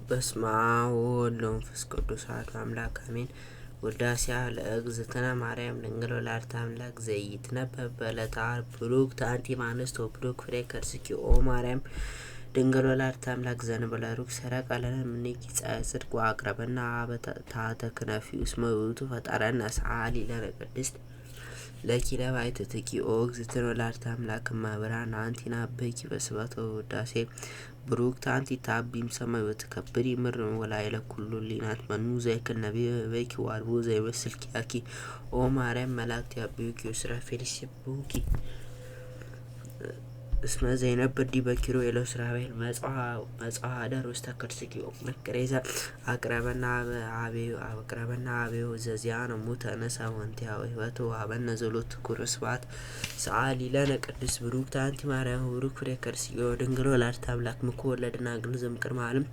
በስመ አብ ወወልድ ወመንፈስ ቅዱስ አሐዱ አምላክ አሜን። ውዳሴሃ ለእግዝእትነ ማርያም ድንግል ወላዲተ አምላክ ዘይትነበብ በዕለተ ዓርብ። ቡርክት አንቲ እምአንስት ወቡሩክ ፍሬ ከርስኪ ኦ ማርያም ድንግል ወላዲተ አምላክ ዘእንበለ ሩክ ሰረቀ ለነ እምኔኪ ፀሐይ ጽድቅ ወአቅረበነ ኀበ ታሕተ ክነፊሁ እስመ ውእቱ ፈጠረነ ሰአሊ ለነ ቅድስት ለኪ ለባሕቲትኪ ኦ እግዝእትነ ወላዲተ አምላክ እመ ብርሃን አንቲ ናብኪ በስብሐት ወበውዳሴ። ቡርክት አንቲ ተዐቢ እምሰማይ ወትከብሪ እምድር ወላዕለ ኩሉ ህሊናት መኑ ዘይክል ነቢበ በኪ ወአልቦ ዘይመስል ኪያኪ ኦ ማርያም መላእክት ያዐብዩኪ ወሱራፌል ይሴብሑኪ እስመ ዘይነብር ዲበ ኪሩቤል ወሱራፌል መጽአ ኀደረ ውስተ ከርስኪ መቅሬዘ አቅረበነ ኀቤሁ ዘዚአነ ሙተ ነሣ ወእንቲአሁ ሕይወተ ወሀበነ ዘሎቱ ክብረ ስብሐት። ሰአሊ ለነ ቅድስት። ቡርክት አንቲ ማርያም ወቡሩክ ፍሬ ከርስኪ ድንግል ወላዲተ አምላክ እምኮነ ለደናግል ዘእምቅድመ ዓለም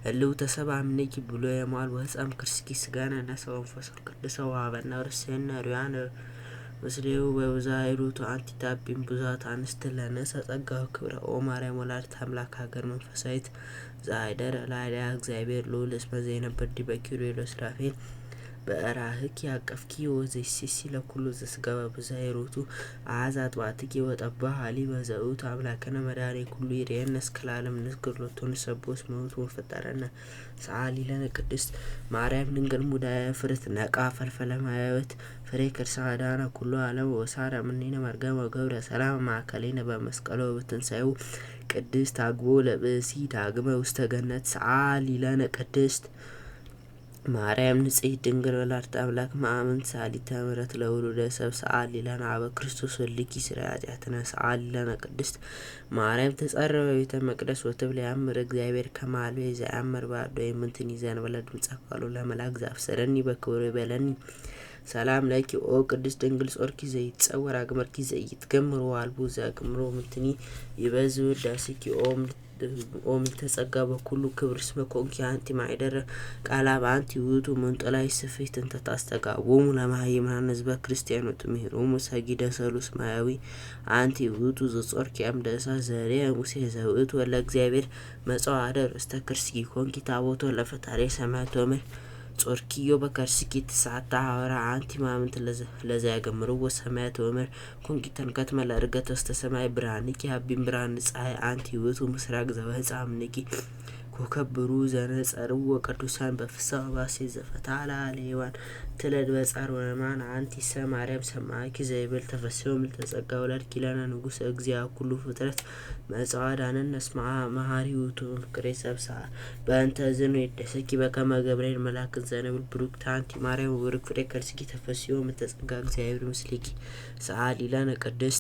ህልው ተሰብአ እምኔኪ ብሉየ መዋዕል ወሕፃን ከርስኪ ሥጋነ ነሣ ወመንፈሰ ቅድሰ ወሀበነ ርእስነ ርኡያነ ምስሌሁ በብዝኃ ኅሩቱ። አንቲ ተዐቢ እምብዙኃት አንስት ለነሰ ጸጋ ወክብረ ኦ ማርያም ወላዲተ አምላክ ሀገር መንፈሳዊት ዘአይደረ ላዕሌሃ እግዚአብሔር ልዑል እስመ ዘይነብር ዲበ ኪሩቤል ወሱራፌል በእራህኪ አቀፍኪ ወዘይሴሲ ለኩሉ ዘሥጋ በብዝኃ ኅሩቱ አኀዘ አጥባትኪ ወጠባ ሀሊበ ዘውእቱ አምላክነ መድኃኔ ኩሉ ይሬየነ እስከ ለዓለም ንስግድ ሎቱ ንሰብሖ እስመ ውእቱ ፈጠረነ። ሰአሊ ለነ ቅድስት። ማርያም ድንግል ሙዳየ ፍርት ነቃ ፈልፈለ ማየ ሕይወት ፍሬ ከርሳ አዳነ ኩሎ ዓለም ወሳረ እምኔነ መርገመ ወገብረ ሰላም ማእከሌነ በመስቀሉ ወበትንሳኤሁ ቅድስት አግቦ ለብእሲ ዳግመ ውስተ ገነት። ሰአሊ ለነ ቅድስት። ማርያም ንጽሕት ድንግል ወላዲተ አምላክ እምአምንት ሰአሊተ ምሕረት ለውሉደ ሰብ ሰአሊ ለነ ኀበ ክርስቶስ ወልድኪ ስራይ ኃጢአትነ። ሰአሊ ለነ ቅድስት። ማርያም ተጸረበ ቤተ መቅደስ ወትብል ያምር እግዚአብሔር ከመ አልቦ ዘየአምር ባዕድ ወኢምንትኒ ዘእንበለ ድምፀ ቃሉ ለመልአክ ዘአብሰረኒ በክብሩ ይበለኒ ሰላም ለኪ ኦ ቅድስት ድንግል ጾርኪ ዘይትጸወር አግመርኪ ዘይትገምር ወአልቦ ዘአግምሮ ምንትኒ ይበዝኅ ውዳሴኪ ኦ ምልዕተ ጸጋ በኩሉ ክብር እስመ ኮንኪ አንቲ ማኅደረ ቃለ አብ። አንቲ ውእቱ መንጦላዕት ስፍሕት እንተ ታስተጋብኦሙ ለመሃይምናን ህዝበ ክርስቲያን ወትምህሮሙ ሰጊደ ሰሉስ ማያዊ። አንቲ ውእቱ ዘጾርኪ አምደ እሳት ዘርእየ ሙሴ ዘውእቱ ወልደ እግዚአብሔር መጽአ ኀደረ ውስተ ከርስኪ ኮንኪ ታቦቶ ለፈጣሬ ሰማያት ወምድር ጾርኪዮ በከርስኪ ትስዓተ ሐዋርያ። አንቲ እምአምንት ለዘያገምርዎ ሰማያት ወምድር ኮንኪ ተንከትመ ለዕርገተ ውስተ ሰማይ ብርሃንኪ የዐቢ እምብርሃነ ፀሐይ። አንቲ ውእቱ ምስራቅ ዘወፅአ እምኔኪ ኮከብ ብሩህ ዘነጸርዎ ቅዱሳን በፍስሐ ወበሐሴት ዘፈትሐ ላዕለ ሔዋን ትለድ በጻር ወየማን። አንቲሰ ማርያም ሰማዕኪ ዘይብል ተፈሥሒ ምልዕተ ጸጋ ወላድኪ ለነ ንጉሰ እግዚአ ኩሉ ፍጥረት መጽአ አድኀነነ እስመ መሐሪ ውእቱ ወመፍቅሬ ሰብእ። በእንተ ዝንዌደሰኪ በከመ ገብርኤል መልአክ ዘንብል ቡርክት አንቲ ማርያም ወቡሩክ ፍሬ ከርስኪ ተፈሥሒ ምልዕተ ጸጋ እግዚአብሔር ምስሌኪ። ሰአሊ ለነ ቅድስት።